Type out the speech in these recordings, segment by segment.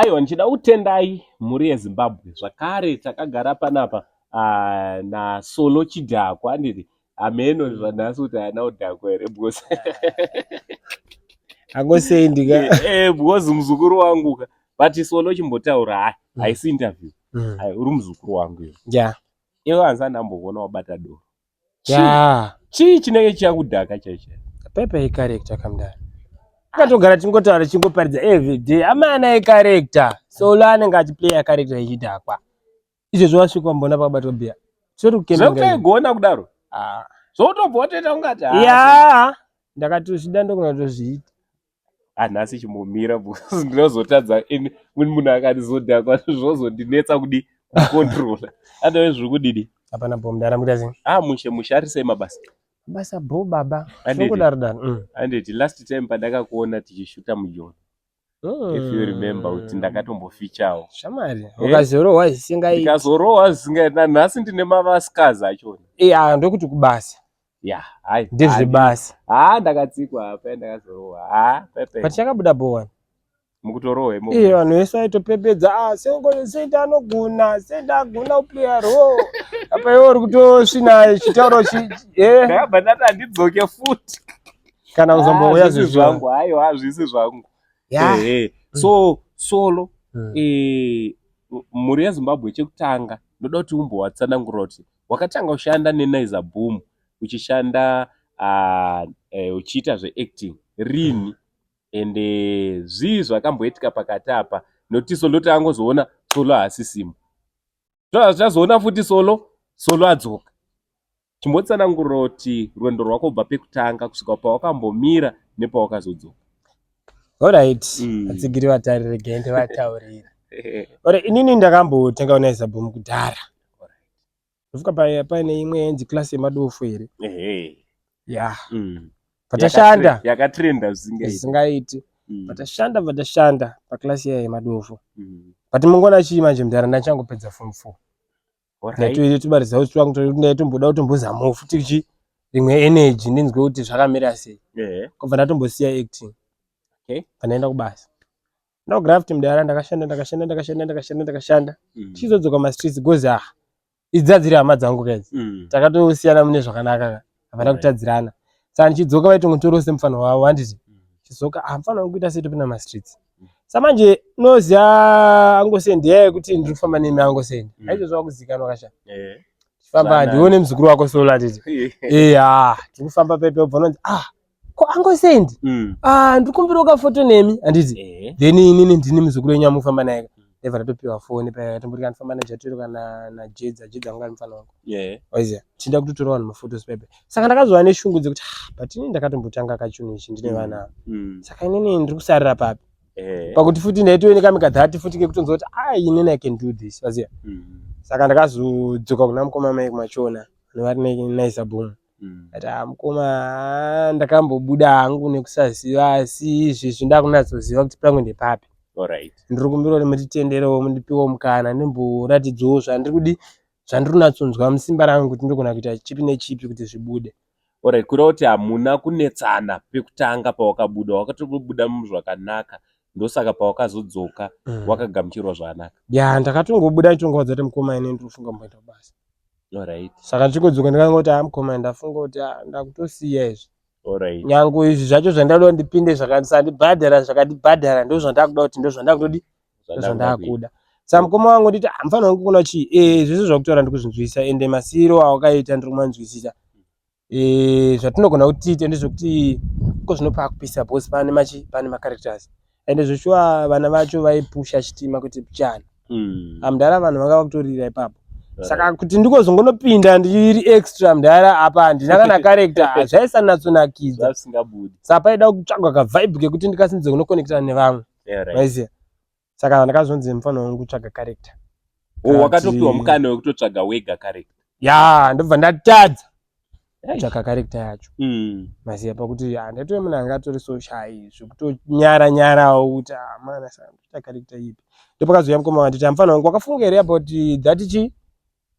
Aiwa, ndichida kutendai mhuri yeZimbabwe zvakare. Takagara panapa naSolo Chidhakwa, handiti? Hameno zvanhasi kuti haana kudhakwa here, because Angosendi ka. Because muzukuru wangu ka. But Solo, chimbotaura. Hai, haisi interview. Hai, uri muzukuru wangu iwe. Iwe hanzi andambokuona wabata doro. Chii chinenge chichakudhaka chaicho? Pepe icharacter kamudara. Akatogara tingotaura, chingoparidza everyday. Amana, icharacter. Solo anenge achiplaya character ichidhakwa. Izvezvo wasvika wambona pakabatwa bhiya. Tori kukembenga. Zvekutoigona kudaro? Ah. Zvotobva watoita ungati Ya, ndakatozvida, ndogona kutozviita. Hanhasi chimbomira, because ndinozotadza munhu akatizodhakwa, zvozondinetsa kudi kucontrola. Otherwise zviri kudidi? Hapana bo, mudara, muita sei? Ah, mushe mushe. Ari sei mabasa? Basa bo, baba. Handiti. Zvingodaro daro. Handiti last time pandakakuona tichishuta mujoni, if you remember kuti ndakatombofichawo. Shamari, ukazorohwa zvisingaiti. Ndikazorohwa zvisingaiti. Nanhasi ndine mavasikazi achona. Ya, ndokuti kubasa. Ya, hai. Ndezvebasa. Ha, ndakatsikwa apa, ndakazorohwa ha pepe. But chakabuda bo wani. Mukutorohwa imomo. Iye, vanhu vese vaitopepedza, ah, sengo Senda anogona, Senda agona kuplaya role. Apa iwe uri kutosvina chitauro chi Ndakabva ndati handidzoke futi. Kana kuzombouya. Ah, zvisi zvangu, aiwa, hazvisi zvangu. Ehe. So Solo, mhuri yeZimbabwe, chekutanga ndoda kuti umbowatsanangurira kuti wakatanga kushanda neNaiza Boom uchishanda uchiita zveacting rini, ende zvii zvakamboitika pakati apa, nokuti Solo tangozoona Solo haasisimo, tazoona futi Solo adzoka. Chimbotsanangurira kuti rwendo rwako kubva pekutanga kusvika pawakambomira nepawakazodzoka. Alright. Vatsigiri, vatariri, regai ndivataurire. Ore, inini ndakambotenga kuNaiza Boom kudhara. Ndofuka paine imwe yainzi Class Yemadofo here? Ehe. Ya. Patashanda. Yakatrenda zvisingaiti. Zvisingaiti. Patashanda paclass iya yemadofo. But mungona chii manje, mudhara, ndachangopedza form 4. Ndaitobatidza kuti wangu ndaitomboda kutombozamawo futi chi rimwe energy, ndinzwe kuti zvakamira sei. Kubva ndatombosiya acting. Pandaenda kubasa. Ndakugraft, mudhara, ndakashanda, ndakashanda, ndakashanda, ndakashanda, ndakashanda. Tichizodzoka mastreets, gozi, ah, idzi dziri hama dzangu kaidzi. Takatosiyana mune zvakanaka ka. Hapana kutadzirana. Saka ndichidzoka vaitongotorawo semufano wavo, handiti? Chidzoka, ah, mufana wangu kuita sei, topinda mastreets. Samanje unoziva angosendi yaya yekuti ndiri kufamba nemi angosendi. Aizvozvo wakuzikanwa kasha. Famba. Zvanani. Ndione muzukuru wako Solo, handiti? Ah, tiri kufamba pepe, ubva unonzi, ah, ko angosendi? Ah, ndikumbirawo kafoto nemi, handiti? Then inini ndini muzukuru wenyu amufamba naye. Ndabva ndatopiwa foni paya, tomboti kanifamba naJatiro kana naJedza. Jedza anga ari mufana wangu. Waiziya tinda kutotora vanhu mafotos pepe. Saka ndakazova neshungu dzekuti, ah, but inini ndakatombotanga kachunhu ichi ndine vana ava. Saka inini ndiri kusarira papi? Pakuti futi ndaitove nekamikadhati futi kekutonzwa kuti, ah, inini I can do this, waziya? Saka ndakazodzoka kuna mukoma mai kumachona vari neNaiza Boom. Ati, ah, mukoma, ah, ndakambobuda hangu nekusaziva, asi izvezvi ndakunatsoziva kuti pangu ndepapi. Ndiri kumbira kuti mutitenderewo, mundipiwo mukana, ndimboratidzawo zvandiri kudi, zvandiri kunatsonzwa musimba rangu kuti ndogona kuita chipi nechipi kuti zvibude. Alright, kureva kuti hamuna kunetsana pekutanga pawakabuda, wakatobuda zvakanaka, ndosaka pawakazodzoka wakagamuchirwa zvakanaka. Ya, ndakatongobuda ndichitongovaudza kuti, mukoma, ini ndiri kufunga kumboenda kubasa. Saka ndichingodzoka ndikangoti, ah, mukoma, ndafunga kuti, ah, ndakutosiya izvi. Nyange izvi zvacho zvandada ndipinde zvakasandibhadhara, zvakandibhadhara, ndo zvandakuda kuti, ndo zvandakutodi, ndo zvandakuda. Saka mukoma wangu nditi, ah, mufana wangu, kuna chii, zvese zvakutaura ndikuzvinzwisisa, ende masiyiro awakaita ndiri kumanzwisisa. Zvatinogona kuti tiite ndezvekuti ko zvinopa kupisa, because pane machi pane macharacters, ende zveshuwa vana vacho vaipusha chitima kuti chana. Amudhara, vanhu vanga vakutorira ipapo. Saka kuti ndikozongonopinda ndiri extra, mudhara, apa handina kana character, zvaisanatsunakidza. Zvasingabudi. Saka paida kutsvagwa kavibe kekuti ndikasimudze kunokonectana nevamwe. Maiziya, saka ndakazonzi, mufana wangu, kutsvaga character. Oh, wakatopiwa mukana wekutotsvaga wega character. Ya, ndobva ndatadza kutsvaka character yacho. Maziya, pakuti handatove munhu anga atori so shy zvekutonyara nyarawo kuti, ah, mana, saka ndoita character ipi? Ndopakazouya mukoma wanditi, mufana wangu, wakafunga here about that chi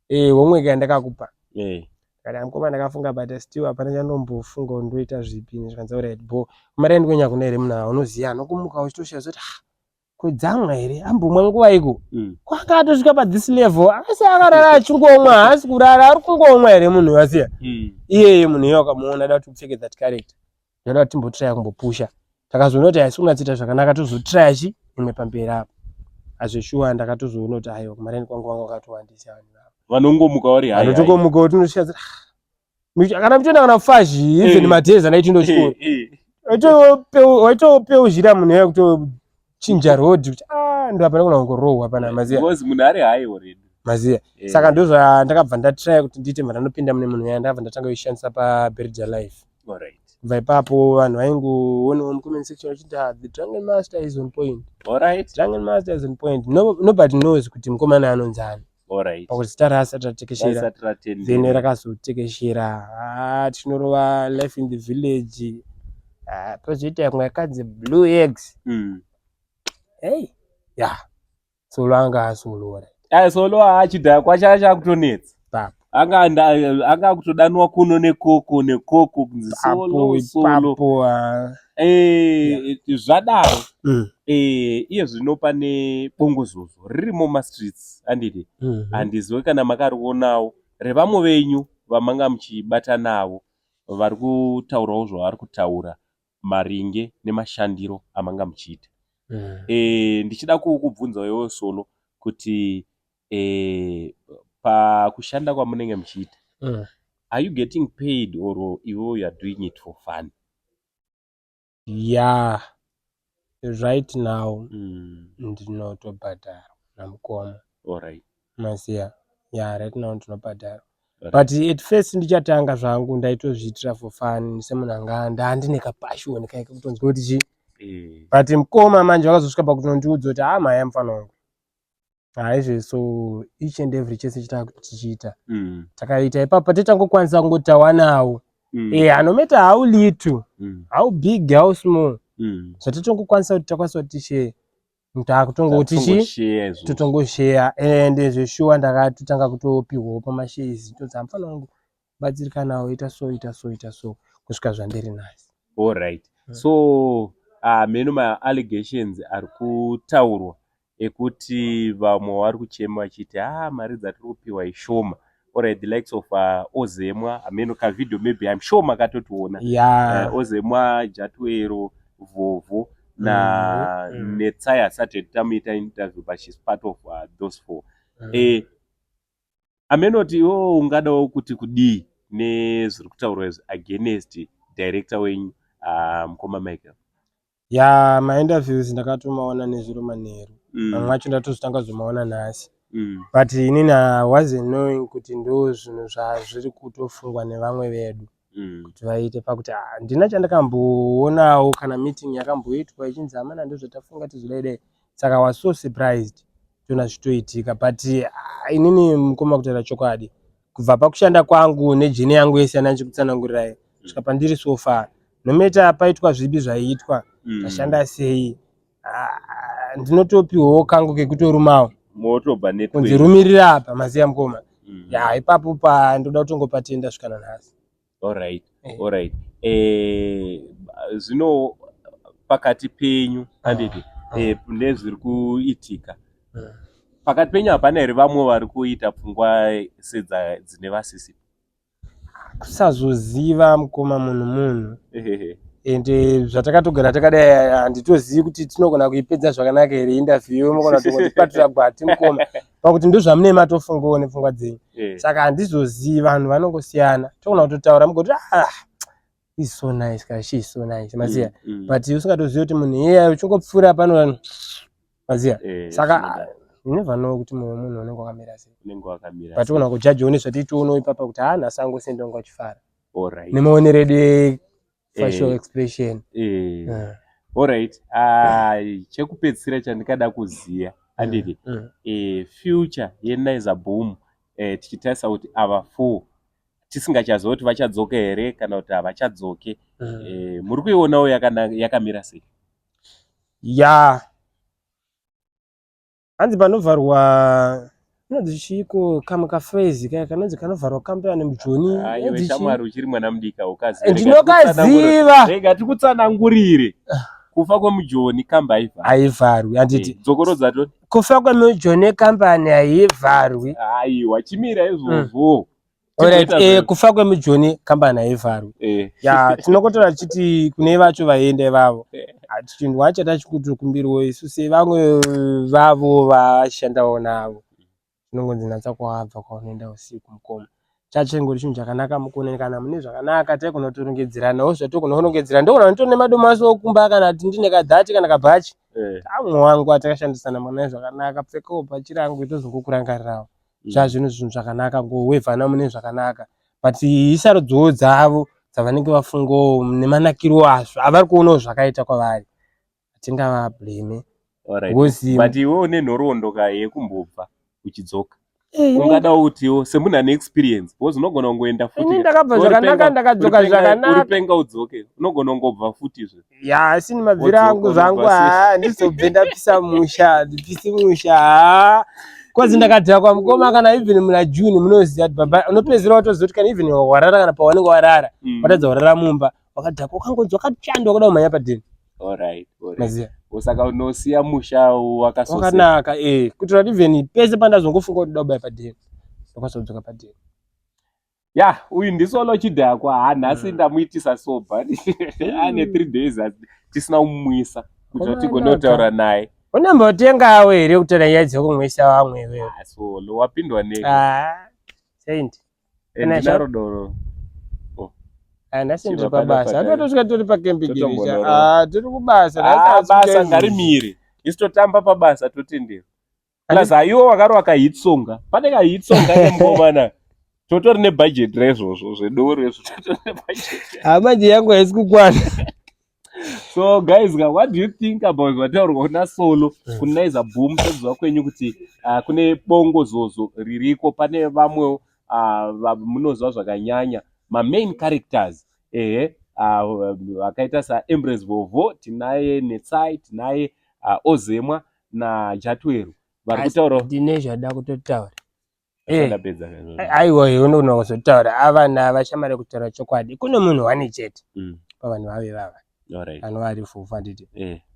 homework yandakakupa? Ndikati, mukoma, ndakafunga, but still hapana chandombofunga kuti ndoita zvipi. Zvikanzi, alright, bo kumari ndikonya kuna here munhu aunoziva anokumuka uchitoshiya zoti, ah, Kudzamwa here ambomwa nguva iko kwanga atosvika pathis level asi akarara achingomwa haasi kurara ari kungomwa here munhu wasiya iyeye munhu iye wakamuona da kuti upfeke that character ndoda kuti timbotraya kumbopusha takazoona kuti haisi kunatsoita zvakanaka tozotraya chi imwe pamberi apo azveshuwa ndakatozoona kuti aiwa kumareni kwangu vanga vakatowandisa vanhu ava Vanongomuka vari hai. Vanotongomuka kuti unosvika kana mutoenda kana fazhi even madhezi ana itindo chikoro waitopeuzhira munhu iya kutochinja road kuti ah ndo hapana kuna kungorohwa pana maziya Because munhu ari high already. Maziya. Saka ndozvandakabva ndatry kuti ndiite mva ndanopinda mune munhu uya ndakabva ndatanga kuishandisa paBerja Life. Kubva ipapo vanhu vaingoonawo mucomment section vachiti ah, the drunken master is on point. Drunken master is on point. No, nobody knows kuti mukomana anonzi ani. Pakuti zita raasati ratekeshera. Rasati ratendera. Then rakazotekeshera. Ah, tinorova life in the village. Ah, pozoita imwe yakanzi blue eggs. Hey, yeah. Solo anga asolora. Aya Solo achidhakwa chakutonetsa. Ipapo. Anga akutodanwa kuno nekoko nekoko kunzi Solo Solo. Ipapo, ah. Zvadaro. Iye zvino pane bongozozo ririmo mumastreets handiti? Handiziwe kana makarionawo revamwe venyu vamanga muchibata navo vari kutaurawo zvavari kutaura maringe nemashandiro amanga muchiita. Ndichida kukubvunza iwewe Solo kuti pakushanda kwamunenge muchiita are you getting paid or iwewe you are doing it for fun? Yeah, right now ndinotobhadharwa namukoma. Maziya, yeah, right now ndinobhadharwa. But at first ndichatanga zvangu ndaitozviitira for fun semunhu anga ndandine kapassion kai kekutonzwa kuti chii. But mukoma manje vakazosvika pakutondiudza kuti haa mhaya mufana wangu. Haizve so each and every chese chitava kuti tichiita. Takaita ipapo titangokwanisa kungoti tawanawo. No matter how little, how big, how small. Zvatitongokwanisa kuti takwanisa kuti tishare. Takutongoti chi Takungoshare izvozvo. Totongoshare and zveshuwa ndakatotanga kutopihwawo pamashares tonzi hamufana wangu batsirikanawo ita so ita so ita so kusvika zvandiri nhasi. Alright. So meno ma-allegations ari kutaurwa ekuti vamwe vari kuchema vachiti ah mari dzatiri kupiwa ishoma. Alright, the likes of Ozemwa, hameno kavideo maybe I'm sure makatotiona. Ozemwa, Jatwero, Vovo na Netsai asati tamuita interview but she's part of those four. Amenoti iwewe ungadawo kuti kudii nezviri kutaurwa izvi against director wenyu mukoma Michael? Ya, mainterviews ndakatomaona nezuro manheru. Mamwe acho ndatozotanga kuzomaona nhasi. But inini I wasn't knowing kuti ndo zvinhu zvazviri kutofungwa nevamwe vedu kuti vaite pakuti handina chandakamboonawo kana meeting yakamboitwa ichinzi amana ndozvatafunga tizodai dai. Saka I was so surprised toona zvitoitika but inini mukoma kutaura chokwadi kubva pakushanda kwangu nejourney yangu yese yandandichikutsanangurirai kusvika pandiri so far no matter paitwa zvipi zvaiitwa ndashanda sei ndinotopiwawo kangu kekutorumawo Motobva kunzi network. Rumirira apa maziya mukoma. Ya, ipapo pa ndoda kutongopatenda svika nanhasi. Alright. Alright. Zvino pakati penyu handiti nezviri kuitika pakati penyu hapana here vamwe vari kuita pfungwa sedza dzine vasisi? Kusazoziva mukoma munhu ende zvatakatogara takadai handitozivi kuti tinogona kuipedza zvakanaka here interview mugona kutongotipatura gwati mukoma pakuti ndozvamune matofungawo nepfungwa dzenyu. Saka handizozivi vanhu vanongosiyana togona kutotaura mugoti ah is so nice kana she is so nice maziya but usingatozivi kuti munhu iye uchingopfuura pano maziya. Saka you never know kuti mumwe munhu unenge wakamira sei. Unenge wakamira. But togona kujajawo nezvatitoona ipapa kuti haa nhasi angosenda unga uchifara nemaonero edu efacial expression. Alright. Chekupedzisira chandingada kuziva handiti future yeNaiza Boom tichitarisa kuti ava four tisingachaziva kuti vachadzoka here kana kuti havachadzoke muri kuionawo yakamira sei? Ya, hanzi panovharwa inonzi chiiko kamwe kaphrase kaya kanonzi kanovharwa kambani mujoni. Ah, iwe shamwari uchiri mwana mudiki haukazivi. Ndinokaziva. Rega tikutsanangurire. Kufa kwemujoni kamba haivharwi. Haivharwi handiti. Dzokorodza to. Kufa kwemujoni kambani haivharwi. Aiwa, chimira izvozvo. Alright, kufa kwemujoni kambani haivharwi. Ya, tinokotora tichiti kune vacho vaenda ivavo. Chinhu wacho tachikutokumbirwo isu sevamwe vavo vashandawo navo. Tinongonzi natsa kwawabva kwaunoenda usiku mukoma. Chachengori chinhu chakanaka mukone kana mune zvakanaka taigona kutorongedzeranawo zvatogona kurongedzera ndogona nditori nemadomasi okumba kana kuti ndine kadhati kana kabhachi. Amwe wangu atakashandisana mwana zvakanaka pfekawo bhachi rangu tozongokurangarirawo. Zvazvinhu zvinhu zvakanaka ngowevhana mune zvakanaka but isarudzowo dzavo dzavanenge vafungawo nemanakiro azvo avari kuonawo zvakaita kwavari hatingavablame. Alright. Because But iwe une nhoroondo ka yekumbobva uchidzoka. Ungadawo kutiwo semunhu ane experience because unogona kungoenda futi. Ini ndakabva zvakanaka ndakadzoka zvakanaka. Uripenga udzoke. Unogona kungobva futi zve. Ya, asi ni mabviro angu zvangu haa ndizobve ndapisa musha, ndipisi musha haa. Kwazi ndakadhakwa mukoma kana even muna June munoziva kuti baba unopedzisira watozoti kana even warara kana pawanenge warara watadza kurara mumba wakadhakwa ukangonzwa kachando kuda kumhanya padheni. Alright, alright. Maziva. Saka unosiya musha wakasosera. Wakanaka kuitira kuti even pese pandazongofunga kuti ndoda kubaya padheni ndokwanisa kudzoka padheni. Ya, uyu ndiSolo Chidhakwa. Ha, nhasi ndamuitisa sober. Ane 3 days tisina kumumwisa kuti tigonotaura naye. Unombotengawo here kutaura nyaya dzekumwisa vamwe iwewe? Ah, Solo wapindwa nei? Ah, Saint. Ndinaro doro. Ah, nhasi ndiri Chibva pabasa. pana Hatotosvika tori pakembi Totombonorowa. Ah, tiri kubasa. Ah, basa ngarimire. Isu totamba pabasa totendera. Plus haiwo wakarova kahit song. Pane kahit song kake mukomana. Totori nebudget rezvozvo zvedoro izvo totori nebudget. Ah, manje yangu haisi kukwana. So guys, what do you think about zvataurwa kuna Solo kuNaiza Boom? Sekuziva kwenyu kuti kune bongo zozo ririko, pane vamwewo munoziva zvakanyanya ma-main characters ehe vakaita saEmbrace Vovo, tinaye Netsai, tinaye Ozemwa naJatweru vari kutaura. Ndine zvada kutotaura. Ndapedza. Aiwa, iwe unogona kuzotaura. Avana vashamari kutaura chokwadi. Kune munhu one chete pavanhu vave vava. Anova ari Vovo handiti.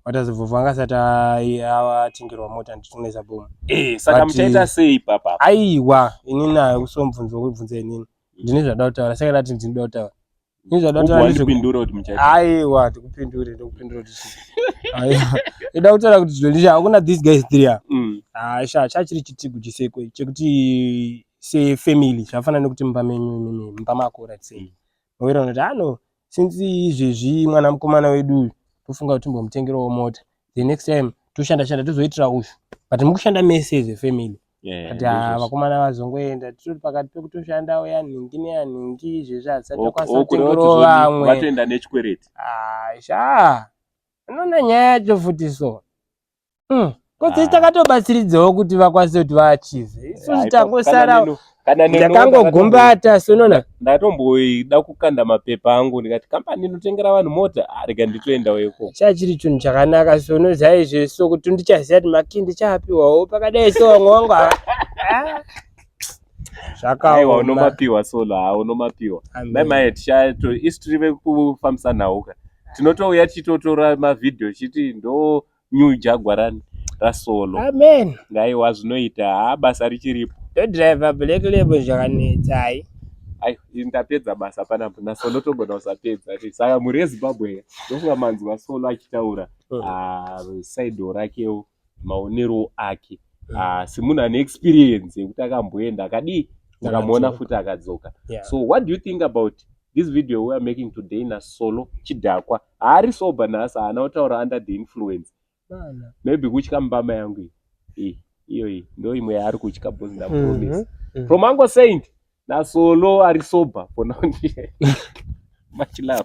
Watazi Vovo anga asati atengerwa mota ndichitonesa bomu. Saka muchaita sei papa? Aiwa, inini nayo kusomubvunzo wekubvunza inini. Ndine zvada kutaura, saka ndati ndinoda kutaura. Ndine zvada kutaura ndizvo. Wandipindura kuti muchaita. Aiwa, ndikupindure, ndikupindura kuti chii. Aiwa. Ndoda kutaura kuti zvinhu hakuna these guys three ava. Ah, sha chachiri chitigu chisekwe chekuti sefamily zvafanana nekuti mumba menyu imimi mumba mako right sei. Mawira unoti ano since izvezvi mwana mukomana wedu uyu tofunga kuti timbomutengerawo mota. The next time toshanda shanda tozoitira uyu. But mukushanda mese as a family. But vakomana vazongoenda titori pakati pekutoshandawo yanhingi neyanhingi izvezvi hatisati takwanisa kutengerawo vamwe. Vatoenda nechikwereti. Ah, sha. Unoona nyaya yacho futi so. Kozi takatobatsiridzawo kuti vakwanise kuti vaachieve. Isusu tangosara ndakangogumbata so unoona. Ndatomboida kukanda mapepa angu ndikati kambani inotengera vanhu mota, rega nditoendawo ikoko. Chachiri chinhu chakanaka so unoziva izvezvi so kuti ndichaziva kuti makii ndichaapiwawo pakadai so vamwe vangu Aiwa, zvakaoma. Unomapiwa Solo, ha unomapiwa. Amen. Mai tichato isu tiri vekufambisa nhauka. Tinotouya tichitotora mavhidhiyo chiti ndo new Jaguar raSolo. Amen. Ngaiwa zvinoita, ha basa richiripo. Todriver Black Label zvakanetsa hai. Ai, ndapedza basa panapa naSolo togona kusapedza. Saka mhuri yeZimbabwe ndofunga manzwa Solo achitaura side rakewo maonero ake semunhu ane experience yekuti akamboenda akadii takamuona futi akadzoka. So what do you think about this video we are making today naSolo Chidhakwa? Haari sober nhasi, haana kutaura under the influence. Maybe kutya mbama yangu iyi iyo iyi ndo imwe yaari kutya because ndapromise. From Uncle Saint naSolo ari sober for now. Much love.